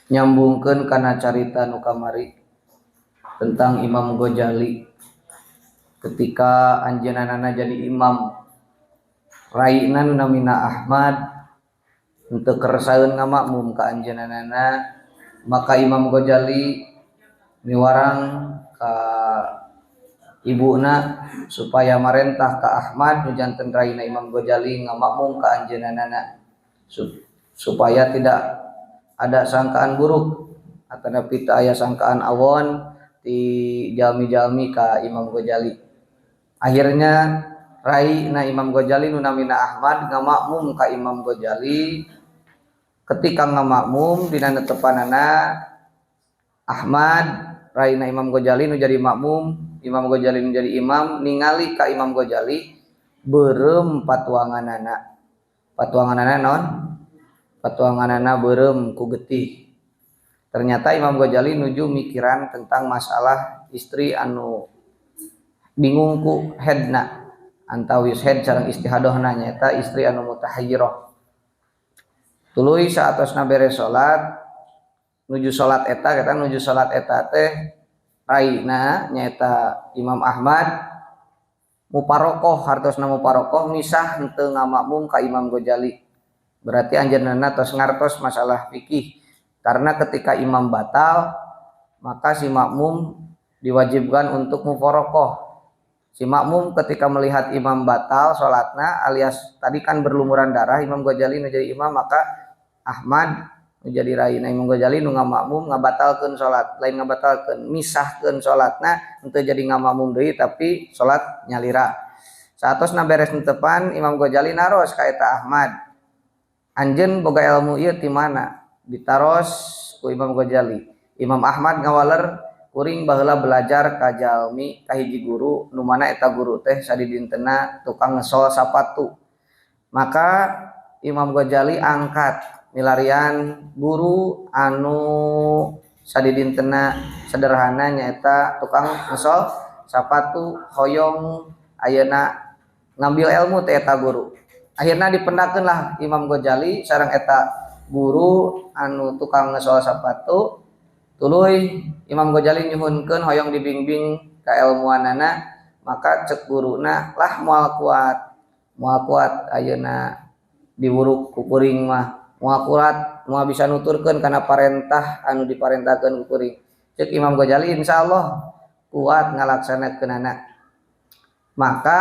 Nyambungkeun kana carita nu kamari tentang Imam Ghazali ketika anjeunna jadi imam, raina nu namina Ahmad henteu kersaeun ngamakmum ka anjeunna, maka Imam Ghazali miwarang ka ibuna supaya marentah ka Ahmad nu janten raina Imam Ghazali ngamakmum ka anjeunna supaya tidak ada sangkaan buruk atanapi teu aya sangkaan awon ti jalmi-jalmi ka Imam Ghazali. Akhirnya raina Imam Ghazali nu namina Ahmad ngamakmum ka Imam Ghazali. Ketika ngamakmum dina netepanana Ahmad raina Imam Ghazali nu jadi makmum, Imam Ghazali nu jadi imam, ningali ka Imam Ghazali beureum patuanganana. Patuanganana naon? Patuanganana beureum ku getih. Ternyata Imam Ghazali nuju mikiran tentang masalah istri anu bingung ku hedna, antawis head sareng istihadohna, nyaeta istri anu mutahayyirah. Tuluy saatosna beres salat, nuju salat eta, kita nuju salat eta teh raina nyaeta Imam Ahmad muparokoh, hartosna muparokoh misah henteu ngamakmum ka Imam Ghazali. Berarti anjeunna tos ngartos masalah fikih. Karena ketika imam batal, maka si makmum diwajibkan untuk mufarokoh. Si makmum ketika melihat imam batal sholatna, alias tadi kan berlumuran darah, Imam Ghazali nu jadi imam, maka Ahmad nu jadi raina Imam Ghazali nu ngamakmum ngabatalkeun sholat, lain ngabatalkeun, misahkeun sholatna, henteu jadi ngamakmum deui tapi sholat nyalira. Saatosna beres netepan, Imam Ghazali naros ka eta Ahmad, "Anjeun boga ilmu ieu ti mana?" Ditaros ku Imam Ghazali. Imam Ahmad ngawaler, "Kuring baheula belajar ka jalmi, ka hiji guru nu mana eta guru teh sadidintena tukang ngesol sapatu." Maka Imam Ghazali angkat milarian guru anu sadidintena sederhana nyaeta tukang ngesol sapatu, hoyong ayeuna ngambil ilmu teh eta guru. Akhirna dipendakeun lah Imam Ghazali sareng eta guru anu tukang ngesol sapatu. Tuluy Imam Ghazali nyuhunkeun hoyong dibimbing kaelmuanana, maka cek guruna lah, "Moal kuat, moal kuat ayeuna diwuruk ku kuring mah, moal kuat, moal bisa nuturkeun kana parentah anu diparentahkeun ku kuring." Cek Imam Ghazali, "Insyaallah kuat ngalaksanakeunana." Maka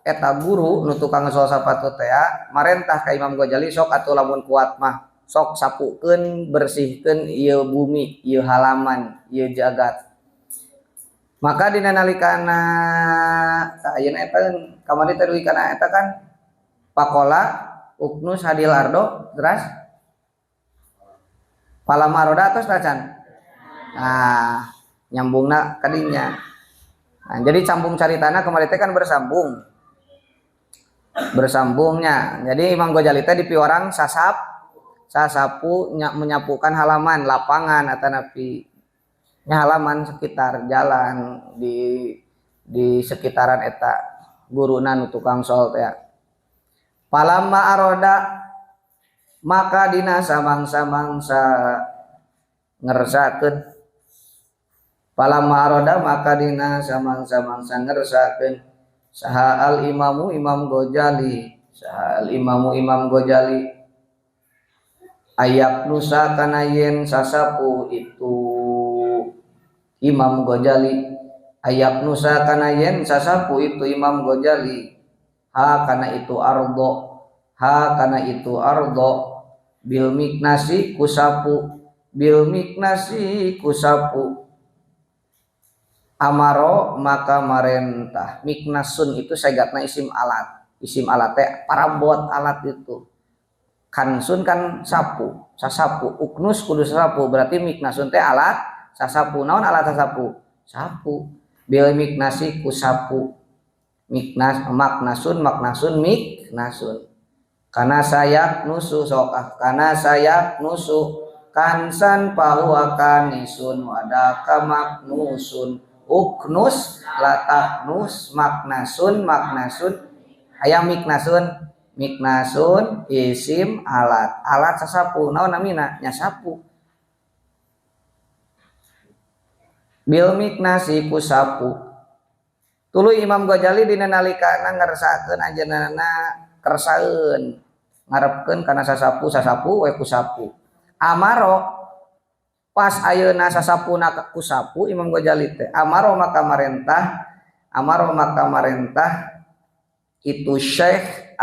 eta guru nu tukang ngesol sapatu teh marentah ka Imam Ghazali, "Sok atuh lamun kuat mah sok sapukeun, bersihkeun ieu bumi, ieu halaman, ieu jagat." Maka dina nalikana ayeuna eta kamari teh dugi kana eta kan, faqola uknus hadil ardo, teras falamma aroda atos tacan. Nah, nyambungna kadinya. Nah, jadi sambung caritana kemarin teh kan bersambung. Bersambungnya. Jadi Imam Ghazali teh dipiwarang sasap sasapu, menyapukan halaman, lapangan atanapi nya halaman sekitar jalan di sekitaran eta guruna nu tukang sol teh. Falamma aroda, maka dina samangsa-mangsa ngersakeun, falamma aroda, maka dina samangsa-mangsa ngersakeun saha al imamu Imam Ghazali, saha al imamu Imam Ghazali, ayaknusa kana yen sasapu itu Imam Ghazali, ayaknusa kana yen sasapu itu Imam Ghazali, ha kana itu ardo, ha kana itu ardo, bil miknasi kusapu, bil miknasi kusapu, amaro maka marentah. Miknasun itu segatna isim alat, isim alat teh parabot alat itu. Kansun kan sapu, sasapu, uknus kudu sasapu, berarti miknasun teh alat sasapu. Naon alat sasapu? Sapu. Bil miknasi kusapu, miknas, maknasun, maknasun, miknasun. Karena saya nusu sok ah, karena saya nusu kansan fahuwa kanisun wadaka maknusun. Uknus lataknus maknasun, maknasun ayam miknasun, miknasun isim alat, alat sasapu. Naon namina nya? Sapu. Bil miknasi ku sapu. Tuluy Imam Ghazali dina nalikana ngersakeun anjeunna kersaeun ngarepkeun kana sasapu sasapu we ku sapu. Amaro pas ayeuna sasapuna ku sapu Imam Ghazali teh amaro maka marentah, amaro maka marentah itu Syekh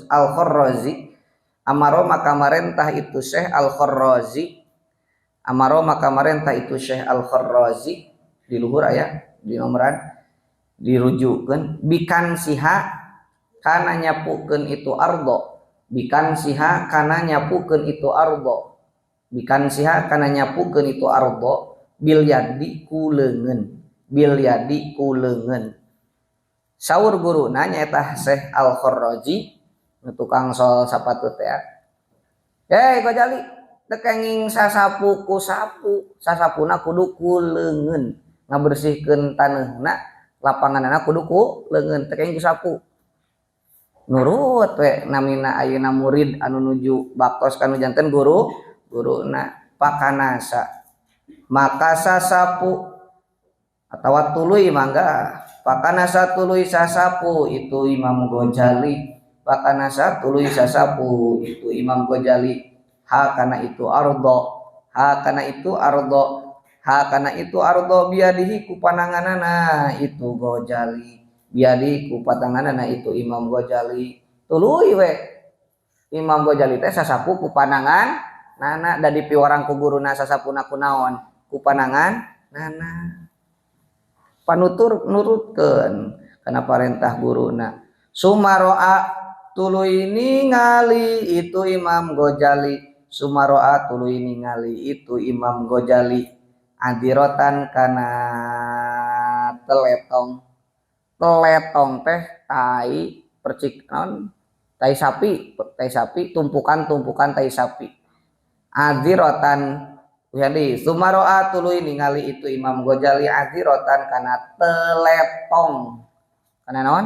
Al-Kharrazi, amaro maka marentah itu Syekh Al-Kharrazi, amaro maka marentah itu Syekh Al-Kharrazi di luhur aya di nomoran dirujukkeun bikan siha kana nyapukeun itu ardo, bikan siha kana nyapukeun itu ardo, bikan siha kana nyapukeun itu ardo bil yadi ku leungeun, bil yadi ku leungeun. Saur guruna nyaeta Syekh Al-Kharrazi nu tukang sol sapatu teh. Hei Ghazali, teu kenging sasapu ku sapu, sasapuna kudu ku leungeun, ngabersihkeun taneuhna, lapanganna kudu ku leungeun, teu kenging ku sapu. Nurut we namina ayeuna murid anu nuju baktos kanu janten guru, guruna pakanasa. Maka sasapu atawa tuluy mangga pakanasa tuluy sasapu itu Imam Ghazali, pakanasa tuluy sasapu itu Imam Ghazali ha kana itu ardo, ha kana itu ardo, ha kana itu ardo biadihi ku pananganana itu Ghazali, biadihi ku pananganana itu Imam Ghazali. Tuluy we Imam Ghazali teh sasapu ku panangan nana, da dipiwarang ku guruna sasapuna ku naon, ku panangan nana. Panutur nurutkeun kana parentah guruna. Sumaroa tuluy ningali itu Imam Ghazali, sumaroa tuluy ningali itu Imam Ghazali adirotan kana teletong. Teletong teh tai percik naon, tai sapi, tai sapi, tumpukan-tumpukan tai sapi. Adirotan jadi sumaroa tuluy ningali itu Imam Ghazali adirotan kana teletong. Kana naon?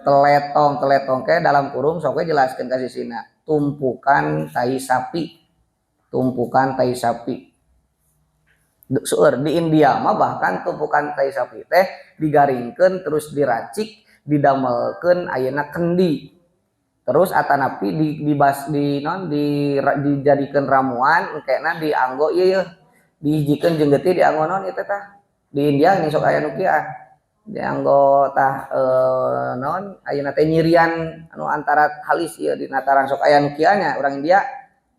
Teletong, teletong ke dalam kurung sok we jelaskeun ka sisina. Tumpukan tai sapi. Tumpukan tai sapi. Seueur di India mah bahkan tumpukan tai sapi teh digaringkeun terus diracik didamelkeun ayeuna kendi. Terus atanapi di, di, bas, di non di, dijadikeun ramuan engkena dianggo ieu yeuh dihijikeun jeung getih dianggo naon ieu teh tah. Di India ini sok aya nu kieu ah. Dianggo tah naon ayeuna teh nyirian anu antara halis ieu di nataran sok aya nu kieu nya urang India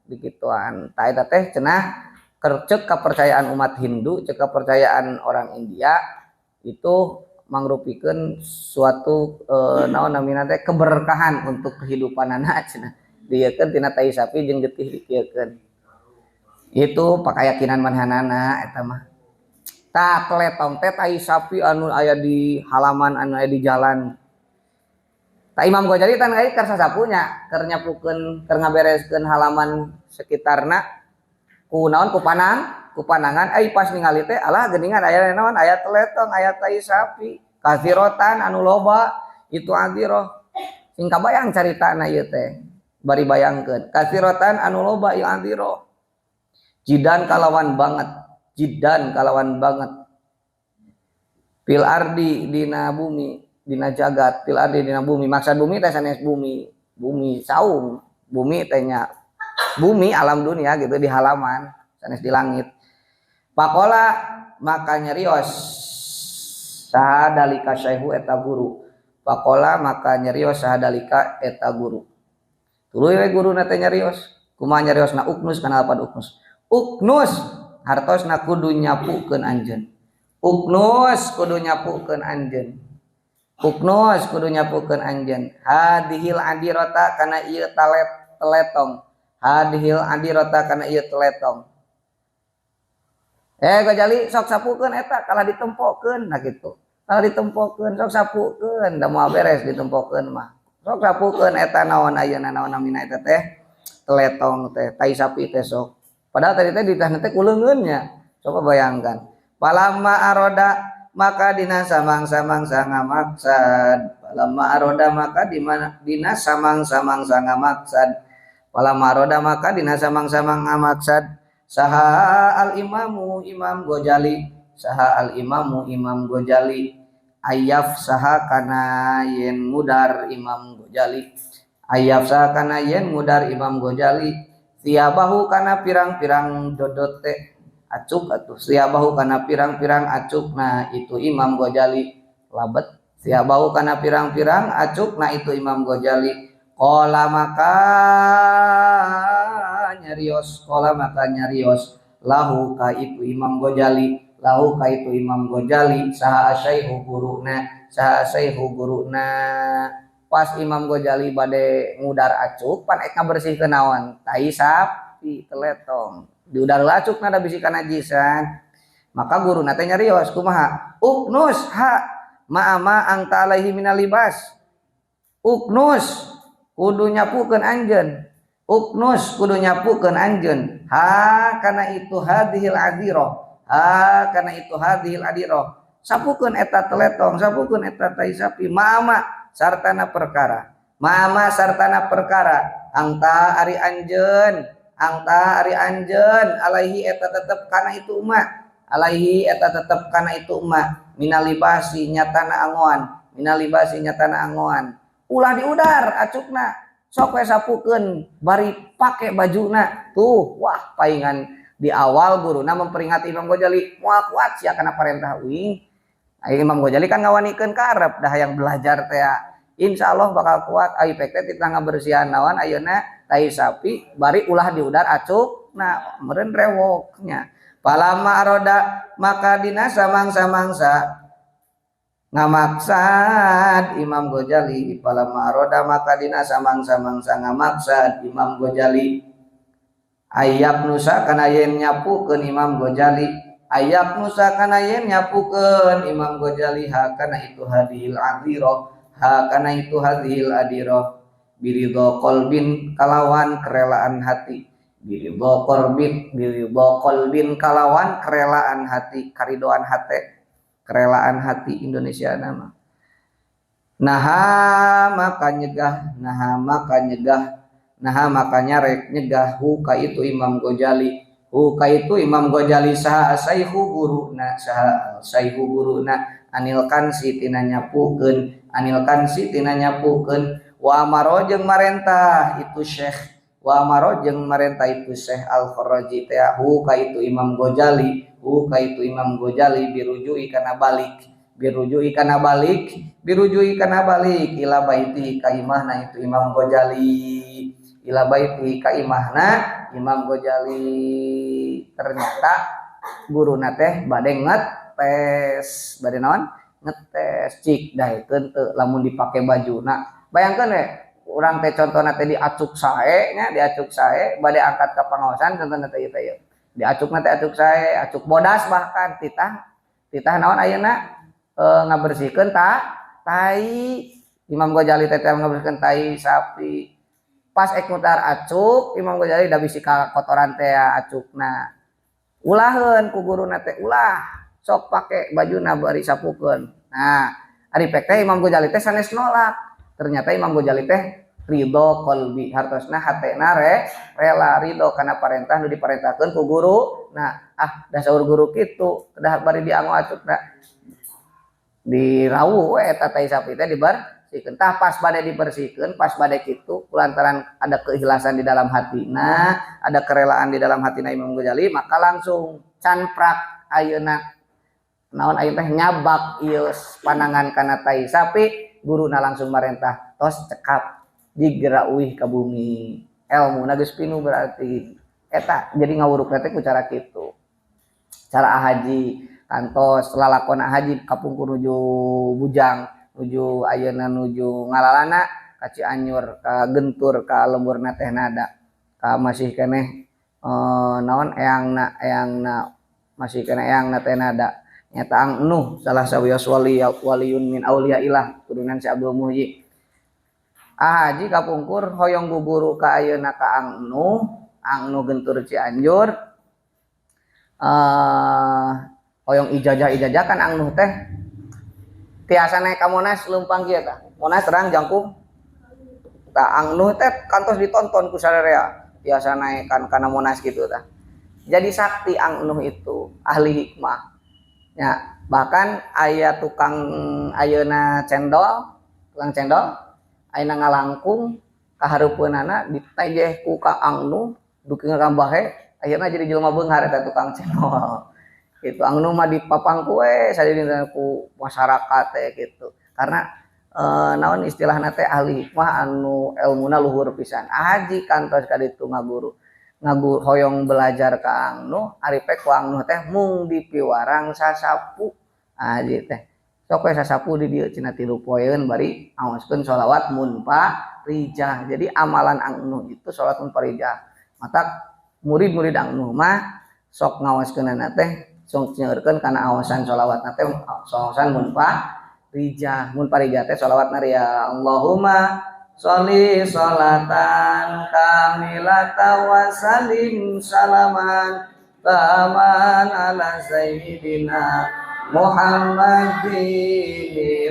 dikituan. Tah eta teh cenah cek kepercayaan umat Hindu, cek kepercayaan orang India itu mangrupikeun suatu naon namina teh keberkahan untuk kehidupanana cenah. Dieukeun tina tai sapi jeung getih dikieukeun. Itu pakayakinan manhanana eta mah. Tah teletong teh tai sapi anu aya di halaman, anu aya di jalan. Tah Imam Ghazali tan aya keur sasapunya, keur nyapukeun, keur ngabereskeun halaman sekitarna ku naon ku panang, ku panangan ai pas ningali teh alah geuningan aya naon aya teletong, aya tai sapi, katsirotan anu loba itu adiroh. Sing kabayang caritana ieu teh. Bari bayangkeun katsirotan anu loba ieu adiroh. Jidan kalawan banget, jidan kalawan banget. Fil ardi dina bumi, dina jagat, fil ardi dina bumi. Maksad bumi teh sanes bumi, bumi saung, bumi teh nya bumi alam dunia gitu di halaman, sanes di langit. Pakola maka nyerios saha dalika syaihu eta guru. Pakola maka nyerios saha dalika eta guru. Tuluy we guruna teh nyerios. Kumaha nyeriosna uknus kana lapad uknus. Uknus hartosna kudu nyapukeun anjeun. Uknus kudu nyapukeun anjeun. Uknus kudu nyapukeun anjeun. Hadihil adirota kana ieu talet teletong. Hadihil adirota kana ieu teletong. Ghazali sok sapukeun eta kalah ditempokeun nah kitu. Kalah ditempokeun sok sapukeun da moal beres ditempokeun mah. Sok sapukeun eta naon ayeuna naon namina eta teh teletong teh tai sapi teh sok. Padahal tadi teh ditahna teh ku leungeun nya. Coba bayangkan. Falamma aroda maka dina samang-samangsa ngamaksad. Falamma aroda maka dina samang-samangsa ngamaksad. Falamma aroda maka dina samang-samang ngamaksad. Saha al imamu Imam Ghazali. saha al imamu Imam Ghazali ayaf saha kana yen mudar Imam Ghazali ayaf saha kana yen mudar Imam Ghazali siabahu kana pirang-pirang dodot teh acuk atuh siabahu kana pirang-pirang acuk nah itu Imam Ghazali labet siabahu kana pirang-pirang acuk nah itu Imam Ghazali qala maka nyarios qala maka nyarios lahu ka itu Imam Ghazali lahu ka itu Imam Ghazali saha asyaihu guruna saha asyaihu guruna. Pas Imam Ghazali bade ngudar acuk pan ek ngabersihkeun naon tai sapi teletong diudar acuk na da bisi kanajisan maka guruna teh nyarios kumaha uknus ha ma ma angta alaihi minal libas uknus kudu nyapukeun anjeun uknus kudu nyapukeun anjeun ha kana itu hadhil adhirah ha kana itu hadhil adhirah sapukeun eta teletong sapukeun eta tai sapi ma sartana perkara ma sartana perkara angta ari anjeun angta ari anjeun alaihi eta tetep kana itu ma alaihi eta tetep kana itu ma minalibasi nyatana angoan minalibasi nyatana angoan ulah diudar acukna sok we sapukeun bari pake bajuna tuh. Wah paingan di awal guruna memperingati Imam Ghazali moal kuat sia kana parentah uing. Ai Imam Ghazali kan ngawanikeun karep dah yang belajar teh insyaallah bakal kuat. Ai pek teh titah ngabersihan naon ayeuna tai sapi bari ulah diudar acukna meureun rewoknya. Palama aroda maka dina samangsa-mangsa ngamaksad Imam Ghazali palama aroda maka dina samangsa-mangsa ngamaksad Imam Ghazali ayap nusa kana yen nyapukeun Imam Ghazali ayap nusa kana yen nyapukeun Imam Ghazali ha kana itu hadil adhirah ha kana itu hadil adhirah biridho qalbin kalawan kerelaan hati biridho qalbin biridho qalbin kalawan kerelaan hati karidoan hate kerelaan hati Indonesia nama naha maka nyegah naha maka nyegah naha maka nyarek nyegah hu ka itu Imam Ghazali hu ka itu Imam Ghazali saha saihu guruna saha saihu guruna anil kansi tina nyapukeun anil kansi tina nyapukeun wa amaro jeung marentah itu Syekh wa amaro jeung marentah itu Syekh Al-Kharraji teh hu ka itu Imam Ghazali hu ka itu Imam Ghazali birujui kana balik birujui kana balik birujui kana balik ila baiti ka imahna itu Imam Ghazali ila baiti ka imahna Imam Ghazali. Ternyata guruna teh bade ngetes bade naon ngetes cik daekeun teu lamun dipake bajuna. Bayangkeun we urang teh contona teh diacuk sae nya diacuk sae bade angkat ka pangaosan contona teh ieu teh ieu diacukna teh acuk sae acuk bodas bahkan titah titah naon ayeuna ngabersihkeun tai Imam Ghazali teh ngabersihkeun tai sapi pas ek mutar acuk Imam Ghazali da bisi kotoran teh acukna ulaheun ku guruna teh ulah sok pake bajuna bari sapukeun. Nah ari pek teh Imam Ghazali teh sanes nolak ternyata Imam Ghazali teh ridho qalbi hartosna hatena rela ridho kana parentah nu diparentahkeun ku guru. Nah ah da saur guru kitu dah bari diango acukna dirawu we eta tai sapi teh dibersihkeun tah pas bade dibersihkeun pas bade kitu kulantaran ada keikhlasan di dalam hatina ada kerelaan di dalam hatina Imam Ghazali maka langsung canprak ayeuna naon ayeuna teh nyabak ieu panangan kana tai sapi guruna langsung marentah tos cekap digerak uih ka bumi elmuna geus pinuh berarti eta jadi ngawurukna teh ku cara kitu cara haji kantos lalakon haji kapungkur nuju bujang nuju ayeuna nuju ngalalana ka Cianjur ka Gentur ka lemburna teh nada ka masih keneh naon eangna eangna masih keneh eangna teh nada nyata ang nuh salah sawios wali waliyun min auliyaillah turunan si Abdul Muhyi haji kapungkur hoyong guguru ka ayeuna ka ang nuh Gentur Cianjur hoyong ijazah-ijazah kan ang nuh teh tiasa naik ka Monas leumpang kieu tah Monas terang jangkung tah ang nuh teh kantos ditonton ku sararea tiasa naik kan kana Monas gitu tah jadi sakti ang nuh itu ahli hikmah. Ya, bahkan aya tukang ayeuna cendol, tukang cendol ayeuna ngalangkung kahareupeunana ditejeh ku Ka Angnu duki ngambahe, akhirna jadi jelema beunghar eta tukang cendol. Gitu, Angnu mah dipapangku we sadidinten ku masyarakat teh gitu. Karena naon istilahna teh, ahli hikmah anu elmuna luhur pisan. Haji kantos ka ditu ngaguru. Ngagu hoyong belajar ka Angnu, ari pek ku Angnu teh mung dipiwarang sasapu. Haji teh sok we sasapu di dieu cenah 3 poeun bari ngaoskeun sholawat munfarijah. Jadi amalan Angnu itu sholawat munfarijah. Matak murid-murid Angnu mah sok ngaoskeunana teh sok nyeurkeun kana awasan sholawatna teh awasan munfarijah. Munfarijah teh sholawat ya Allahumma sholli sholatan kamilatan wa salim salaman taman ala sayyidina Muhammadin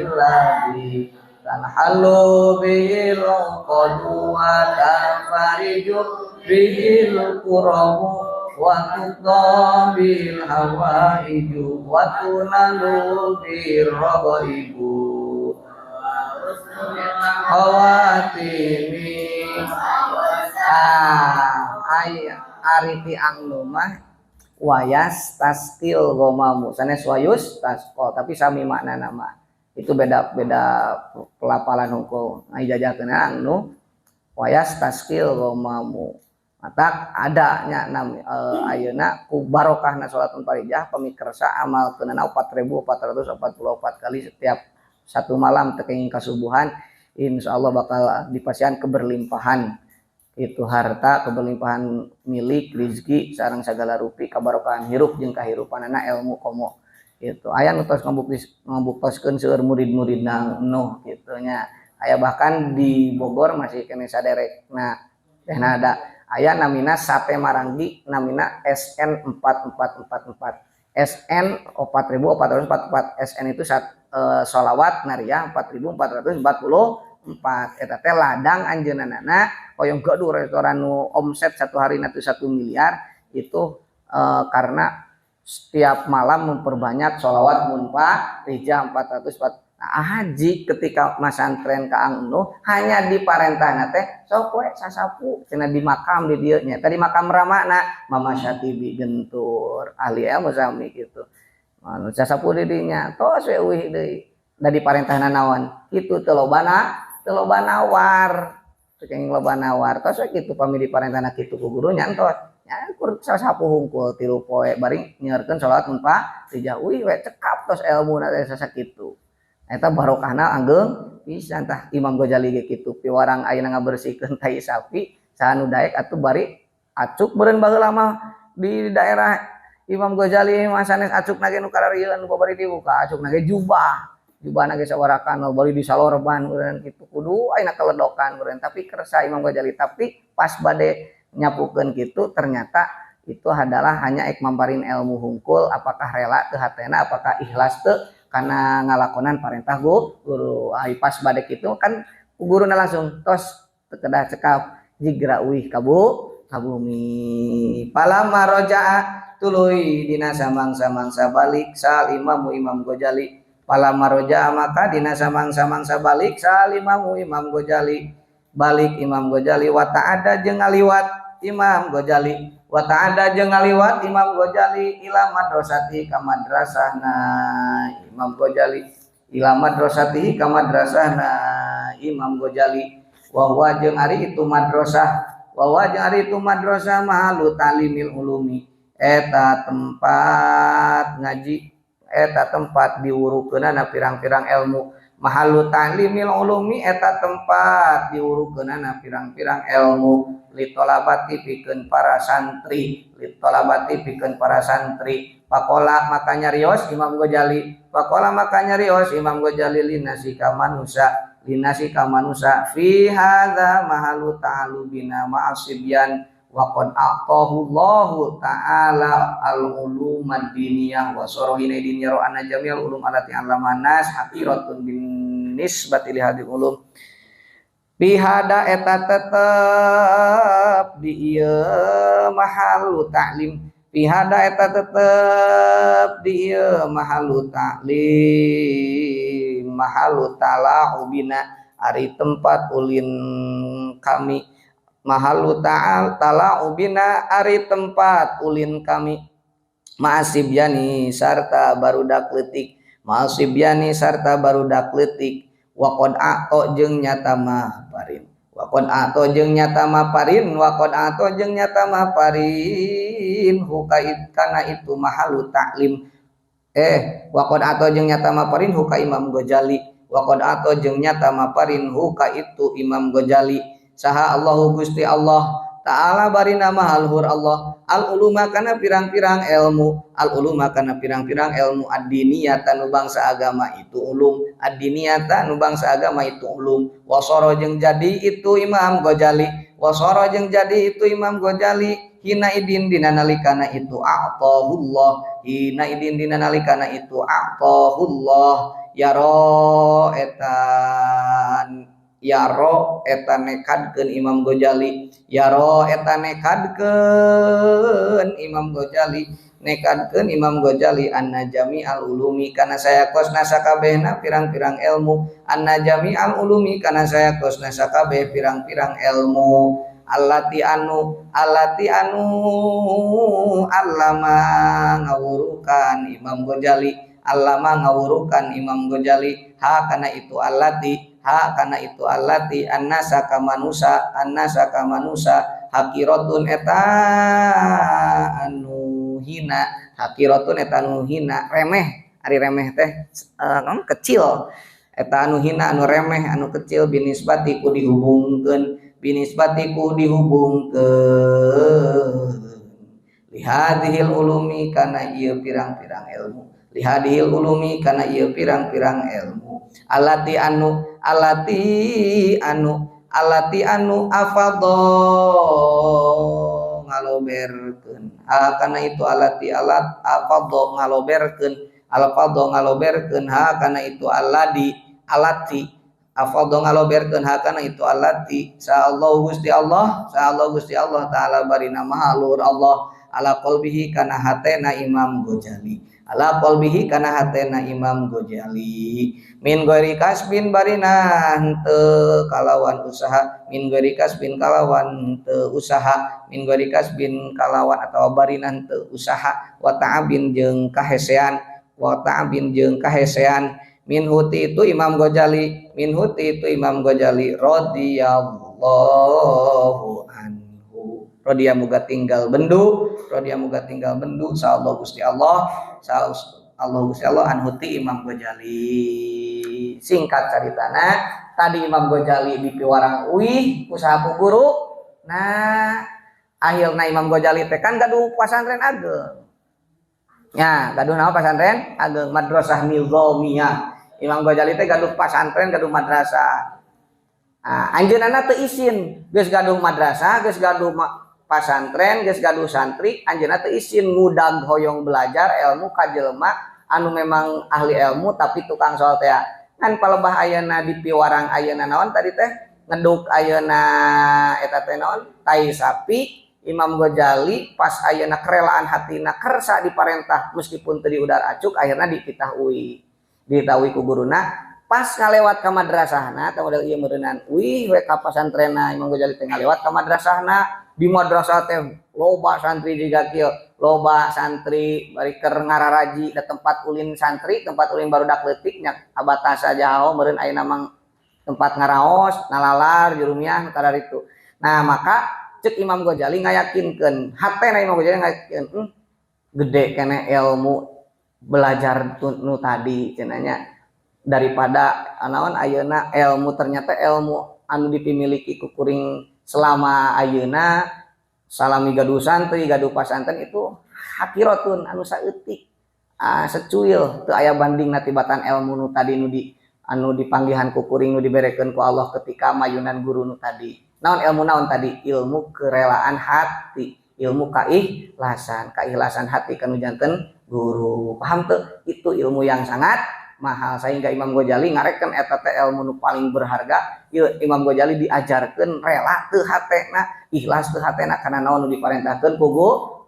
alladzi tanhallu bihil uqadu wa tanfariju bihil kurabu wa tuqda bil hawaiju wa tunalu bir ragaibu khawatimi. Ah, ari ti Angnu mah wayas taskil gomamu sanes wayus tasko, tapi sami makna nama itu, beda beda pelafalan hukum ngaijajahkeun Angnu wayas taskil gomamu. Matak ada nya nam ayeuna ku barokahna salat munfarijah pamikersa amal keunana 4444 kali setiap satu malam teu kenging kasubuhan, insyaallah bakal dipasihan keberlimpahan itu harta, keberlimpahan milik, rizki sareng sagala rupi, kabarokahan hirup jeung kahirupanana, ilmu komo itu. Aya nu tos ngabuktoskeun seueur murid-muridna Nuh kitu nya. Aya bahkan di Bogor masih keneh saderekna teh ada aya namina Sate Maranggi, namina SN 4444, SN 4444. SN itu sat, sholawat nariah 4444. Eta teh ladang anjeunna hoyong gaduh restoran nu omset satu hari nanti 1 miliar itu, karena setiap malam memperbanyak sholawat munfarijah 404. Nah, haji ketika masantren ka Angnu hanya diparentahna teh sok we sasapu cenah di makam di dieu nya, tadi makam ramana Mama Syatibi Gentur, ahli ilmu sami gitu. Anu sasapu di dinya tos we euih deui da diparentahna naon kitu, teu loba teu loba nawar, teu kenging loba nawar, tos we kitu. Pami diparentahna kitu ku guru nya entos nya kur sasapu hungkul 3 poe bari nyeurkeun sholawat munfarijah, uih we cekap tos elmuna teh sasakitu. Eta barokahna anggeung pisan. Tah, Imam Ghazali ge kitu, piwarang ayeuna ngabersihkeun tai sapi saha nu daek atuh bari acuk. Meureun baheula mah di daerah Imam Ghazali mah sanes acukna ge nu kararieun nu bari dibuka, acukna ge jubah, jubahna ge sabaraha bari disalorban meureun kitu, kudu ayeuna keledokan meureun. Tapi kersa Imam Ghazali, tapi pas bade nyapukeun kitu ternyata itu adalah hanya ek mamparin ilmu hungkul, apakah rela teu hatena, apakah ikhlas teu karena ngalakonan parentah guru. Ai pas bade kitu kan guruna langsung tos teu kedah cekap jigra uih ka bumi. Palama roja'a tuluy dina samangsa-mangsa balik sal imamu Imam Ghazali. Palama roja'a maka dina samangsa-mangsa balik sal imamu Imam Ghazali, balik Imam Ghazali, wa ta'ada jeung ngaliwat Imam Ghazali, wa ta'ada jeung ngaliwat Imam Ghazali ila madrasati ka madrasahna Imam Ghazali, ila madrasati ka madrasahna Imam Ghazali. Wa huwa jeung ari itu madrasah, wa huwa jeung ari itu madrasah mahalu talimil ulumi eta tempat ngaji, eta tempat diwurukeunana pirang-pirang ilmu. Mahalu ta'limil ulumi eta tempat diwurukeunana pirang-pirang ilmu litolabati pikeun para santri, litolabati pikeun para santri. Pakola maka nyarios Imam Ghazali, pakola maka nyarios Imam Ghazali linasi ka manusa, linasi ka manusa fi hadza mahalu ta'alubina ma'asibyan wa qad a'tahu Allahu ta'ala al-ulum ad-diniyah wa sorohina din yaro anna jami'al ulum allati 'allama nas haqiratun bin nisbati li hadhil ulum. Bihada eta tetep di ieu mahalu ta'lim. Fi hada eta tetep di ieu mahalu ta'lim mahalu tala'ubina ari tempat ulin kami, mahalu ta'al tala'ubina ari tempat ulin kami, ma'asibyani sarta barudak leutik, ma'asibyani sarta barudak leutik. Waqad a'to jeung nyata mah parin, waqad a'to jeung nyata mah parin, waqad a'to jeung nyata mah parin hukait kana itu mahalu ta'lim. Waqad a'to jeung nyata mah parin huka Imam Ghazali, waqad a'to jeung nyata mah parin huka itu Imam Ghazali. Saha Allahu Gusti Allah Ta'ala barina maha luhur Allah al uluma kana pirang-pirang ilmu, al uluma kana pirang-pirang ilmu ad-diniyata nu bangsa agama itu ulum, ad-diniyata nu bangsa agama itu ulum. Wasara jeung jadi itu Imam Ghazali, wasara jeung jadi itu Imam Ghazali hina idin dina nalikana itu a'tahullah, hina idin dina nalikana itu a'tahullah. Yaro etan, yaro eta nekadkeun Imam Ghazali, yaro eta nekadkeun Imam Ghazali, nekadkeun Imam Ghazali anna jami'al ulumi kana sayakosna sakabehna pirang-pirang ilmu, anna jami'al ulumi kana sayakosna sakabeh pirang-pirang ilmu allati anu, allati anu allama ngawurukan Imam Ghazali, allama ngawurukan Imam Ghazali ha kana itu allati, ha kana itu allati annasa ka manusa, annasa ka manusa hakiratun eta anu hina, hakiratun eta anu hina remeh, ari remeh teh kecil, eta anu hina anu remeh anu kecil binisbati ku dihubungkeun, binisbati ku dihubungkeun lihadihil ulumi kana ieu pirang-pirang ilmu, lihadihil ulumi kana ieu pirang-pirang ilmu allati anu, allati anu, allati anu afadho ngaloberkeun ha kana itu allati alat afadho ngaloberkeun, alfadho ngaloberkeun ha kana itu alladi alati afadho ngaloberkeun ha kana itu allati. Sa Allah Gusti Allah, sa Allah Gusti Allah Ta'ala barina maha luhur Allah ala qalbihi kana hatena Imam Ghazali, ala qalbihi kana hatena Imam Ghazali min ghairi kasbin barina henteu kalawan usaha, min ghairi kasbin kalawan henteu usaha, min ghairi kasbin kalawan atawa barina henteu usaha, wa ta'abin jeung kahesean, wa ta'abin jeung kahesean min huti itu Imam Ghazali, min huti itu Imam Ghazali radhiyallahu anhu. Radhiya muga tinggal bendu, radhiya muga tinggal bendu sa Allah Gusti Allah, sa Allah Gusti Allah anhuti Imam Ghazali. Singkat caritana tadi Imam Ghazali di piwarang uih usaha ku guru. Nah, akhirna Imam Ghazali teh kan gaduh pasantren ageng. Ya, gaduh naon pasantren ageng Madrasah Nizamiyah. Imam Ghazali teh gaduh pasantren, gaduh madrasah. Nah, anjeunna teu isin, geus gaduh madrasah, geus gaduh pasantren, geus gaduh santri, anjeunna teu isin ngudag hoyong belajar ilmu ka jelema anu memang ahli ilmu tapi tukang soal teh. Ngan palebah ayeuna di piwarang ayeuna naon tadi teh ngeduk ayeuna eta teh naon tai sapi. Imam Ghazali pas ayeuna kerelaan hatina kersa diparentah meskipun teu diudar acuk, akhirna dititah uih, ditahui ku guruna. Pas ngalewat ka madrasahna teh model ieu meureunnan uih we ka pasantrenna, Imam Ghazali teh ngalewat ka madrasahna. Di madrasah teh loba santri jiga kieu, loba santri bari keur ngararaji da tempat ulin santri, tempat ulin barudak leutik nya abatasa jaho meureun ayeuna mang tempat ngaraos nalalar jurumiah kadaritu. Nah, maka cek Imam Ghazali ngayakinkeun hatena, Imam Ghazali ngayakinkeun, gede keneh ilmu belajar nu tadi cenah daripada naon ayeuna ilmu, ternyata ilmu anu dipimiliki ku kuring selama ayeuna salami gaduh santri gaduh pasantren itu hakiratun anu saeutik, secuil, teu aya bandingna tibatan ilmu nu tadi nu di anu dipanggihan ku kuring nu diberekeun ku Allah ketika mayunan guru nu tadi. Naon ilmu naon tadi? Ilmu kerelaan hati, ilmu keikhlasan, keikhlasan hati kanu janten guru. Paham tuh? Itu ilmu yang sangat mahal sehingga Imam Ghazali ngarekeun eta teh ilmu nu paling berharga. Ieu Imam Ghazali diajarkeun rela teu hatena, ikhlas teu hatena karena naon nu diparentahkeun ku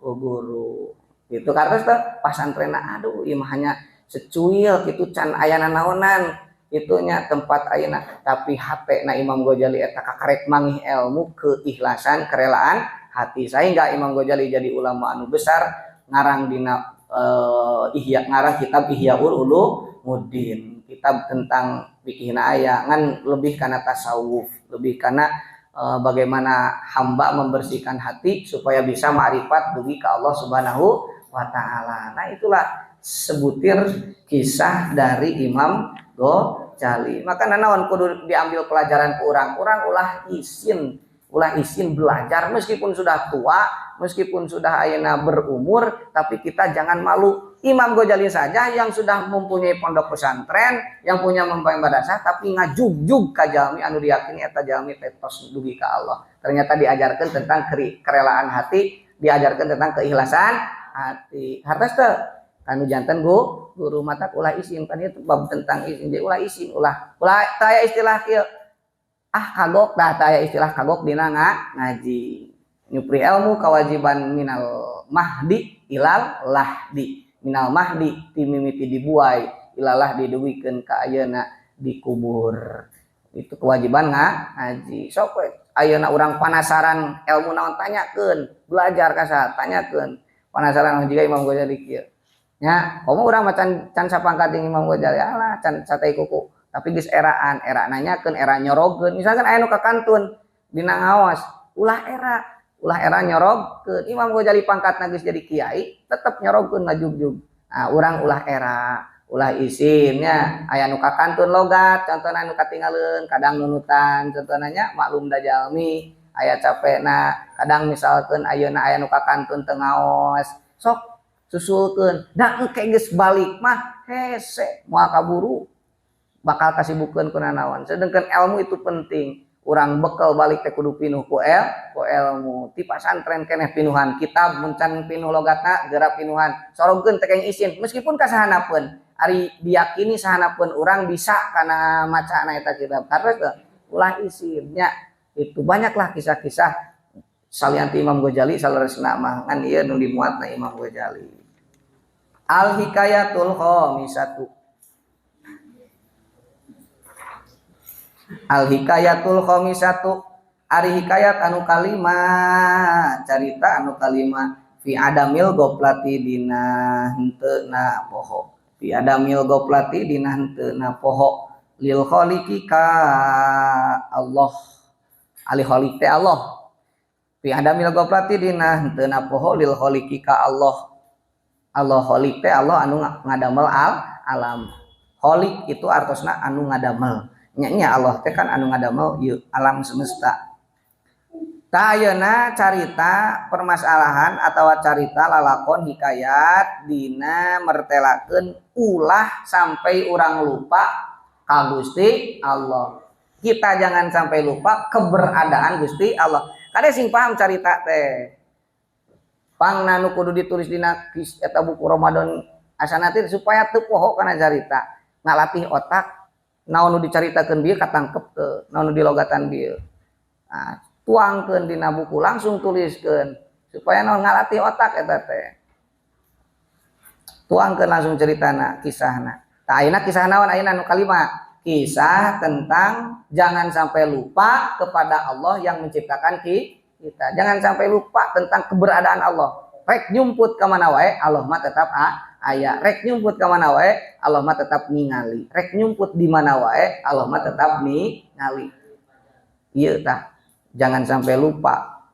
ku guru. Itu karena teh pasantrenna aduh ieu mah hanya secuil kitu can aya nanaonan itunya tempat ayeuna, tapi hatena Imam Ghazali eta kakarek mangih ilmu, keikhlasan, kerelaan hati, sehingga Imam Ghazali jadi ulama anu besar, ngarang dina Ihya, ngarang kitab Ihyaul Ulumuddin, kitab tentang fikihna aya ngan lebih karena tasawuf, lebih karena bagaimana hamba membersihkan hati supaya bisa ma'rifat dugi ke Allah Subhanahu wa taala. Nah, itulah sebutir kisah dari Imam Ghazali. Maka nanaon kudu diambil pelajaran ku urang. Urang ulah isin belajar meskipun sudah tua, meskipun sudah ayeuna berumur, tapi kita jangan malu. Imam Ghazali saja yang sudah mempunyai pondok pesantren, yang punya mempunyai madrasah, tapi ngajugjug ka jalmi anu diyakini eta jalmi teh tos dugi ka Allah. Ternyata diajarkan tentang kerelaan hati, diajarkan tentang keikhlasan hati. Hartos teu? Kanu janten guru matak ulah isin kan itu bab tentang isin, jadi ulah isin, ulah ulah taya istilah kieu. Ah kagok dah, taya istilah kagok dina ngaji. Nyupri ilmu kewajiban minal mahdi ilal lahdi. Minal mahdi timimiti dibuai ilalah diduwikeun ka ayeuna dikubur. Itu kewajiban ngaji. Sok we ayeuna urang penasaran ilmu naon tanyakeun, belajar ka saha tanyakeun. Penasaran juga Imam Ghazali kieu. Nya, komo urang mah can sapangkat jeung Imam Ghazali, alah can satai kuku. Tapi geus eraan, era nanyakeun, era nyorogeun. Misalkan aya nu kakantun dina ngaos, ulah era nyorogkeun. Imam Ghazali pangkatna geus jadi kiai, tetep nyorogeun ngajugjug. Nah, urang ulah era, ulah isin nya. Aya nu kakantun logat, contohna nu katinggaleun, kadang nunutan, contohna nya maklum da jalmi, aya capekna, kadang misalkeun ayeuna aya nu kakantun teu ngaos, sok susulkeun. Da engke geus balik mah hese moal kaburu bakal kasibukeun ku nanaon. Sedangkan ilmu itu penting. Urang bekal balik teh kudu pinuh ku ilmu. Ti pasantren keneh pinuhan kitab, mun can pinuh logatna geura pinuhan. Sorogkeun teh keng isin meskipun ka sahanapeun. Ari diyakini sahanapeun urang bisa kana macana eta kitab. Karena teh ulah isin nya. Itu banyaklah kisah-kisah salianti Imam Ghazali saleresna mah ngan ieu nu dimuatna Imam Ghazali. Al Hikayatul Khamisatu. Al Hikayatul Khamisatu ari hikayat anu kalima, carita anu kalima fi adamil goplati dina henteu na poho. Fi adamil goplati dina henteu na poho lil khaliqi ka Allah. Ali khaliq teh Allah. Fi adamil goplati dina henteu na poho lil khaliqi ka Allah. Allah khaliq teh Allah anu ngadamel alam. Khaliq itu artosna anu ngadamel. Nya Allah teh kan anu ngadamel ieu alam semesta. Tah ayeuna carita permasalahan atawa carita lalakon hikayat dina mertelakeun ulah sampai urang lupa ka Gusti Allah. Kita jangan sampai lupa keberadaan Gusti Allah. Kade sing paham carita teh. Pangna nu kudu ditulis dina eta buku Ramadan asana teh supaya teu poho kana carita. Ngalatih otak naon nu dicaritakeun bieu katangkep teu, naon nu dilogatan bieu. Nah, tuangkeun dina buku langsung tuliskeun supaya naon ngalatih otak eta teh. Tuangkeun langsung ceritana, kisahna. Tah ayeuna kisah naon ayeuna nu kalima? Kisah tentang jangan sampai lupa kepada Allah yang menciptakan kita. Jangan sampai lupa tentang keberadaan Allah. Rek nyumput ka mana wae, Allah mah tetap aya. Rek nyumput ka mana wae, Allah mah tetap ningali. Rek nyumput di mana wae, Allah mah tetap ningali. Ieu tah, jangan sampai lupa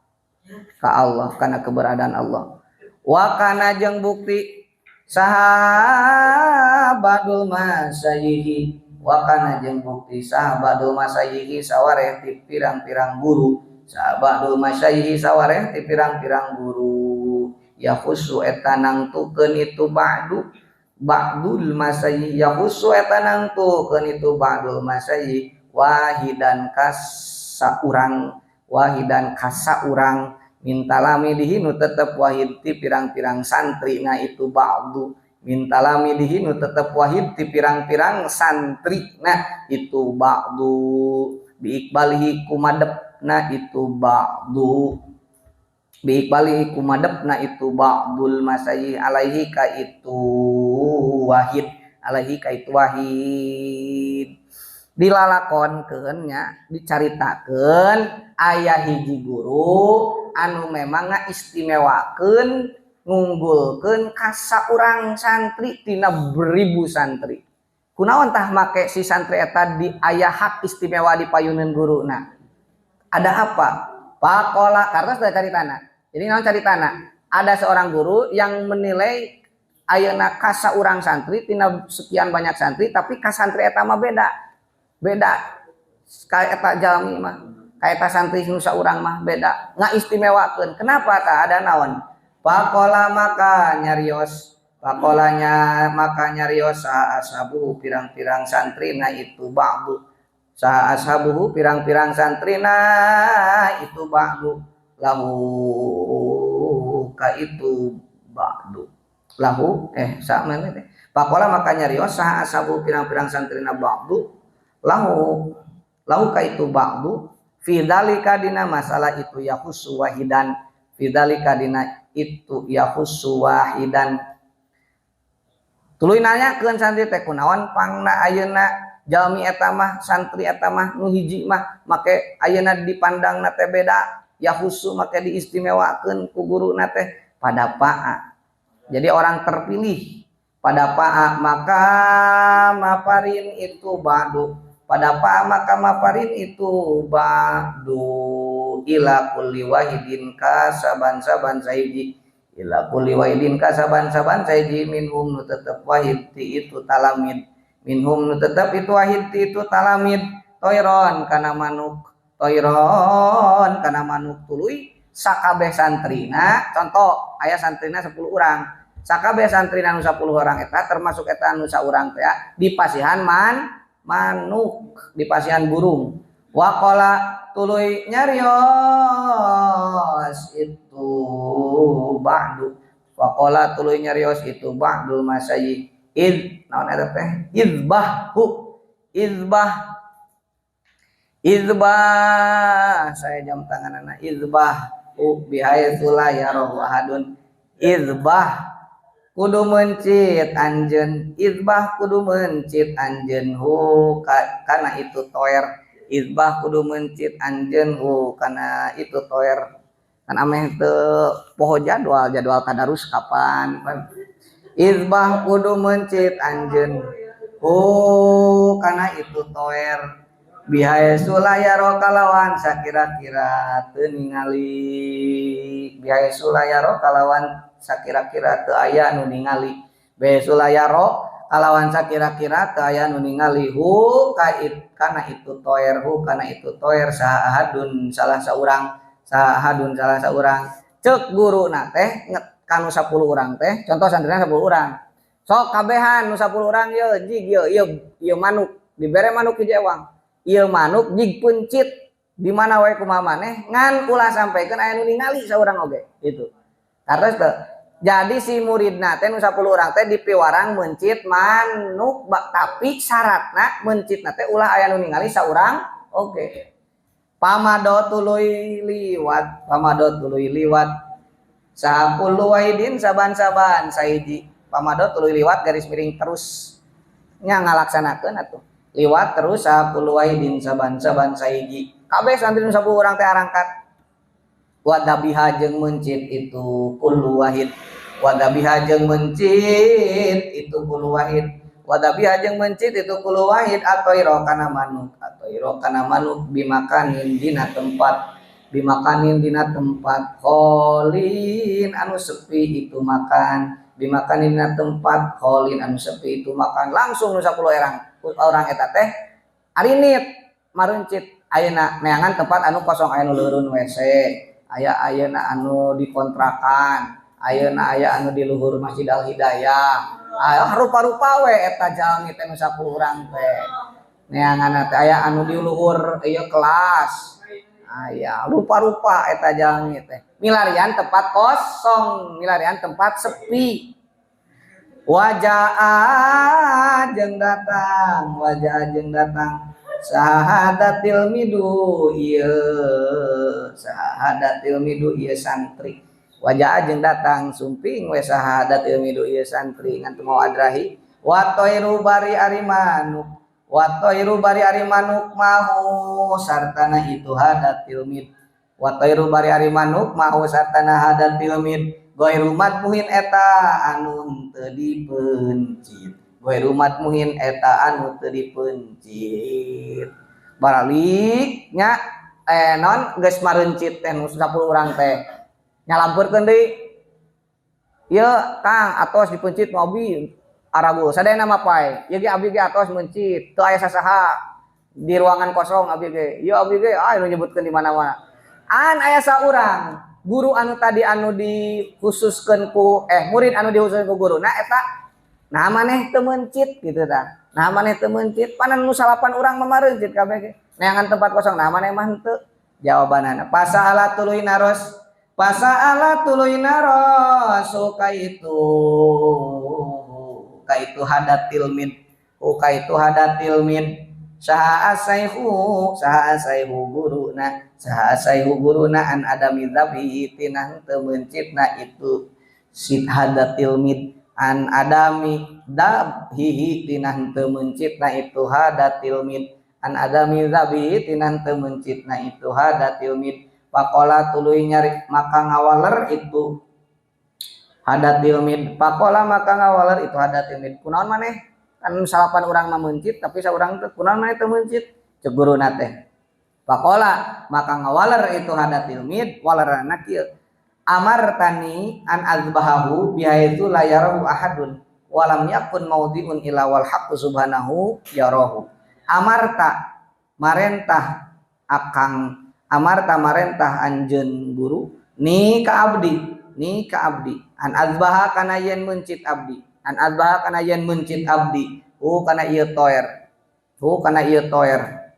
ka Allah karena keberadaan Allah. Wa kana jeung bukti saha badul masayihi, wa kana jeung bukti saha badul masayihi sawareh ti pirang-pirang guru, saha badul masayihi sawareh ti pirang-pirang guru. Ya khusu eta nangtukeun itu ba'du ba'dul masayi, ya khusu eta nangtukeun itu ba'dul masayi wahidan kasaurang, wahidan kasaurang mintalami dihinu tetep wahid ti pirang-pirang santri. Nah itu ba'du mintalami dihinu tetep wahid ti pirang-pirang santri. Nah itu ba'du biikbalihi kumadep. Nah itu ba'du. Biiqbali kumadepna itu ba'dul masayih alaihi ka itu wahid, alaihi ka itu wahid. Dilalakonkeun nya, dicaritakeun aya hiji guru anu memang ngaistimewakeun ngunggulkeun ka saurang santri tina beribu santri. Kunaon tah make si santri eta di aya hak istimewa di payuneun guruna? Ada apa? Pakola karena sudah caritana. Jadi naon caritana? Ada seorang guru yang menilai ayeuna ka saurang santri tina sekian banyak santri, tapi ka santri eta mah beda. Beda. Ka eta jalmi mah, ka eta santri nu saurang mah beda. Ngaistimewakeun. Kenapa tah ada naon? Pakola maka nyarios, pakolanya maka nyarios saha ashabuhu pirang-pirang santrina itu ba'du. Saha ashabuhu pirang-pirang santrina itu ba'du lahu ka itu ba'du. Lahu sama teh. Pakola maka nyarios saha ashabuhu pirang-pirang santrina ba'du lahu lahu ka itu ba'du fi dzalika dina masalah itu yakhussu wahidan, fi dzalika dina itu yakhussu wahidan. Tuluy nanyakeun santri teh kunaon pangna ayeuna jalmi eta mah santri eta mah nu hiji mah make ayeuna dipandangna teh beda, yakhussu make diistimewakeun ku guruna teh pada paa. Jadi orang terpilih pada paa maka maparin itu ba'du, pada paa maka maparin itu ba'du ila kulli wahidin ka saban-saban sahiji, ila kulli wahidin ka saban-saban sahiji minhum nu tetep wahid ti itu talamid, minhum nu tetep itu wahid ti itu talamid toiron kana manuk, toiron kana manuk. Tuluy sakabeh santrina, contoh aya santrina 10 urang, sakabeh santrina nu 10 orang eta termasuk eta nu saurang teh dipasihan manuk, dipasihan burung. Waqala tuluy nyarios itu ba'du, waqala tuluy nyarios itu ba'dul masayih id naon eta teh izbahhu, izbah, izbah saya jam tanganana izbah bihaitsu la yarahu ahadun. Izbah kudu mencit anjeun, izbah kudu mencit anjeun hu kana itu toer, izbah kudu mencit anjeun hu kana itu toer. Kan ameh teu poho jadwal, jadwal tadarus kapan. Izbah kudu mencit anjeun hu kana itu toer bihaitsu la yara kalawan sakira-kira teu ningali, bihaitsu la yara kalawan sakira-kira teu aya nu ningali, bihaitsu la yara kalawan sakira-kira teu aya nu ningali hu kait kana itu toer, hu kana itu toer saha ahadun salah saurang, saha ahadun salah saurang. Ceuk guruna teh kanu 10 urang teh, contoh santrina 10 urang, sok kabehan nu 10 urang ye jig ye ye ye manuk dibere manuk hiji ewang, ieu manuk jig pencit di mana wae kumaha maneh ngan ulah sampaikan aya nu ningali saurang oge gitu. Karena teu jadi si muridna teh nu 10 urang teh dipiwarang mencit manuk, tapi syaratna mencitna teh ulah aya nu ningali saurang oge. Pamado tuluy liwat, pamado tuluy liwat sapuluh wahidin saban-saban sahiji, pamado tuluy liwat garis miring terus nya ngalaksanakeun atuh liwat terus sapuluh wahidin saban-saban sahiji kabeh santri nu 10 urang teh arangkat. Wadabiha jeung mencit itu kullu wahid, wadabiha jeung mencit itu kullu wahid, wadabiha jeung mencit itu kullu wahid atoiro kana manuk, atoiro kana manuk bimakanin dina tempat, bimakanin dina tempat kholin anu sepi itu makan, bimakanin dina tempat kholin anu sepi itu makan. Langsung nu 10 orang eta teh arinit maruncit ayeuna neangan tempat anu kosong, aya nu leureun WC, aya ayeuna anu dikontrakan, ayeuna aya anu di luhur Masjid Al Hidayah, aya rupa-rupa we eta jalmi teh nu 10 urang teh neangan teh aya anu di luhur ieu kelas, aya rupa-rupa eta jalmi teh milarian tempat kosong, milarian tempat sepi. Wajah jeung datang, wajah jeung datang Saha hada tilmidu ieu, saha hada tilmidu ieu santri. Wajah jeung datang sumping we saha hada tilmidu ieu santri ngan teu mau adrahi. Wa toiru bari ari manuk, wa toiru bari ari manuk mahu sartana itu hada tilmid. Wa toiru bari ari manuk mahu sartana hada tilmid ghairu madmuhin eta anu teu dipencit. Ghairu madmuhin eta anu teu dipencit. Baralik nya non geus marencit teh nu 10 urang teh. Nyalampeurkeun deui. Ieu Kang atos dipencit mu abi aragul. Sadayana mah pae. Ieu ge abi ge atos meuncit. Teu aya sasaha di ruangan kosong abi ge. Ieu abi ge nu nyebutkeun di mana-mana. An aya saurang guru anu tadi anu dikhususkeun ku murid anu dikhususkeun ku guru. Nah eta nah maneh teu meuncit gitu tah. Nah maneh teu meuncit, panan nu salapan urang mah mareuncit kabeh ge. Neangan tempat kosong, nah maneh mah henteu. Jawabanana pasala tuluy naros, pasala tuluy naros ka itu, ka itu hada tilmid, ka itu hada tilmid. Saha asaihu, saha asaihu guruna, saha asaihu guruna an adami dzabhi tina henteu meuncitna itu si hada tilmid. An adami dabhihi tina henteu meuncitna itu hada tilmid. An adami dzabhi tina henteu meuncitna itu hada tilmid. Faqala tuluy nyari maka ngawaler itu hada tilmid. Faqala maka ngawaler itu hada tilmid. Kunaon maneh? Kan salapan urang mah meuncit tapi saurang teh kunaon maneh teu meuncit? Ceuk guruna teh. Faqala maka ngawaler itu hada tilmid walerana kieu. Amartani an azbahahu bihaitsu la yarahu ahadun walam yakun maudhi'un illa wal haqqu subhanahu yarahu. Amarta marentah akang, amarta marentah anjeun guru ni ka abdi, ni ka abdi an azbaha kana yen meuncit abdi, an azbaha kana yen meuncit abdi hu kana ieu toer, hu kana ieu toer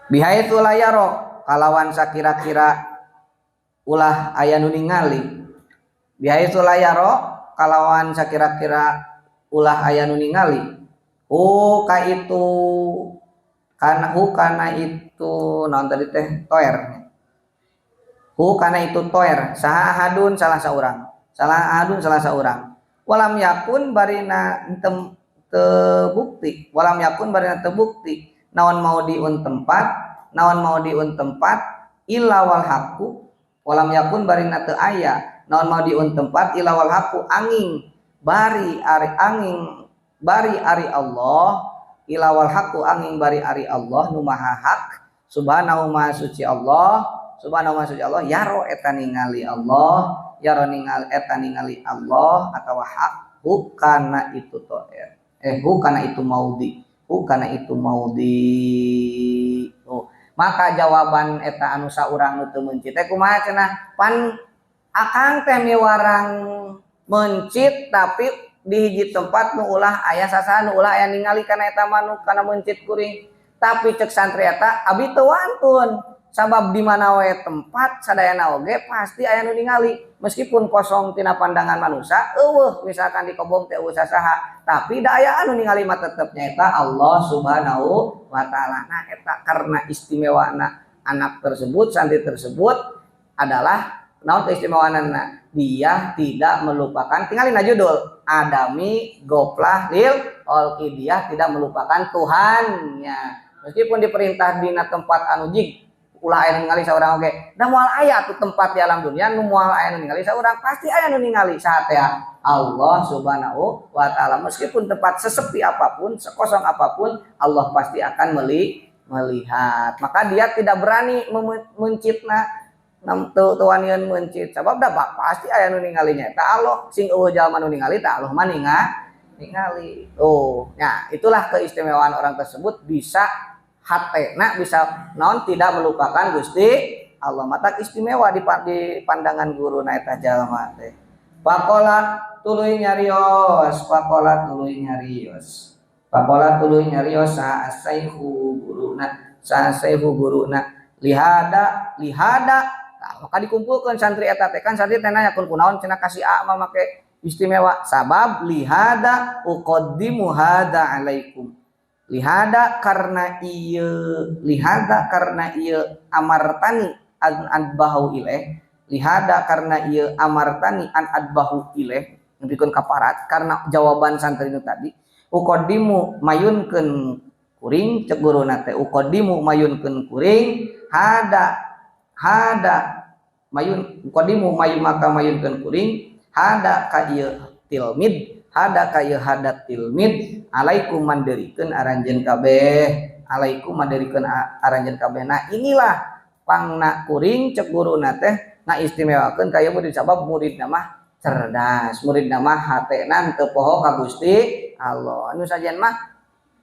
bihaitsu la yara kalawan sakira-kira ulah aya nu ningali. Bihaitsu la yara kalawan sakira-kira ulah aya nu ningali. Hu ka itu kana, hu kana itu naon tadi teh toer. Hu kana itu toer saha ahadun salah saurang, salah ahadun salah saurang. Walam yakun barina teu bukti, walam yakun barina teu bukti naon maudhi'un tempat, naon maudhi'un tempat illa wal haqqu. Walam yakun barina teu aya naon maudhi'un tempat illa wal haqqu angin bari ari, angin bari ari Allah, illa wal haqqu angin bari ari Allah nu maha hak subhanahu maha suci Allah, subhanahu maha suci Allah yaro eta ningali Allah, yaro ningali eta ningali Allah atawa hak hu kana itu toer hu kana itu maudhi, hu kana itu maudhi. Oh, maka jawaban eta anu saurang nu teu meuncit teh kumaha cenah? Pan akang teh miwarang meuncit tapi di hiji tempat nu ulah aya sasaha, nu ulah aya ningali kana eta manuk kana meuncit kuring. Tapi cek santri eta abi teu wantun sabab di mana wae tempat sadayana oge pasti aya nu ningali meskipun kosong tina pandangan manusia eueuh, misalkan di kobong teh eueuh sasaha tapi da aya anu ningali mah tetep nyaeta Allah Subhanahu wa taala. Nah eta karena istimewana anak tersebut, santri tersebut adalah naon keistimewaanna? Dia tidak melupakan, tinggalin aja judul adami goflah lil kholqi, dia tidak melupakan Tuhannya meskipun diperintah dina tempat anu jig ulah aya nu ningali saurang oge. Da moal aya tuh tempat di alam dunia nu moal aya nu ningali saurang, pasti aya nu ningali. Saha teh? Allah Subhanahu wa taala. Meskipun tempat sesepi apapun, sekosong apapun, Allah pasti akan melihat. Maka dia tidak berani mencitna nam teu wanian meuncit sabab da pasti aya nu ningalinya eta Allah. Sing eueuh jalma nu ningali tah Allah mah ningali. Oh, nah itulah keistimewaan orang tersebut, bisa hatena bisa naon tidak melupakan Gusti Allah. Mata istimewa di pandangan guru na eta jalma teh. Faqala tuluy nyarios, faqala tuluy nyarios, faqala tuluy nyarios saha asaihu guruna, saha asaihu guruna lihada, lihada. Nah, maka dikumpulkan santri eta teh, kan santri teh nanya kun kunaon cenah kasih A mah make istimewa sabab lihada uqaddimu hada alaikum, Lihada karena ieu lihada karena ieu amartani an adbahu ilaih lihada karena ieu amartani an adbahu ilaih nepikeun ka parat karena jawaban santri nu tadi uqaddimu mayunkeun kuring cek guruna teh uqaddimu mayunkeun kuring hada hada mayun uqaddimu mayun maka mayunkeun kuring hada ka ieu tilmid hada ka ieu hada tilmid alaikum manderikeun aranjeun kabeh alaikum manderikeun aranjeun kabeh. Nah inilah pangna kuring cek guruna teh ngaistimewakeun ka ieu murid sabab muridna mah cerdas muridna mah hatena teu poho ka Gusti Allah anu sajian mah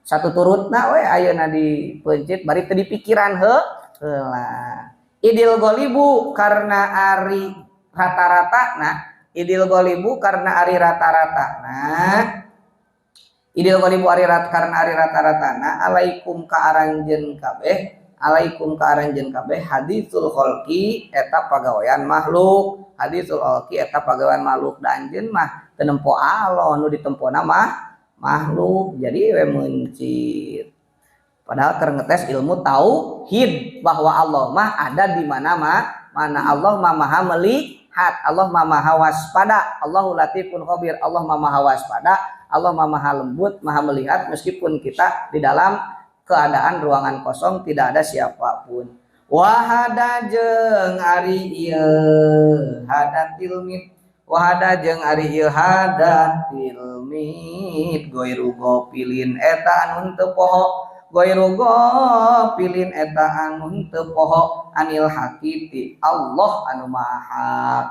satu turutna we ayeuna dipeuncit bari teu dipikiran heula idil golibu karena ari rata-rata nah idil golibu karena ari rata-rata nah idil golibu ari rat karena ari rata-rata nah alaikum ka aranjeun kabeh alaikum ka aranjeun kabeh haditsul khalqi eta pagawean makhluk haditsul khalqi eta pagawean makhluk da anjeun mah teu nempo Allah nu ditempona mah makhluk jadi we meuncit padahal keur ngetes ilmu tauhid bahwa Allah mah ada di mana mana Allah mah maha melihat Allah mah maha waspada Allahu latifun khabir Allah mah maha waspada Allah mah maha lembut maha melihat meskipun kita di dalam keadaan ruangan kosong tidak ada siapapun. Wahada jeung ari ieu hada tilmid wahada jeung ari ieu hada tilmid goiru gopilin eta anu teu poho goiru gopilin eta anu teu poho anil haqi Allah anu maha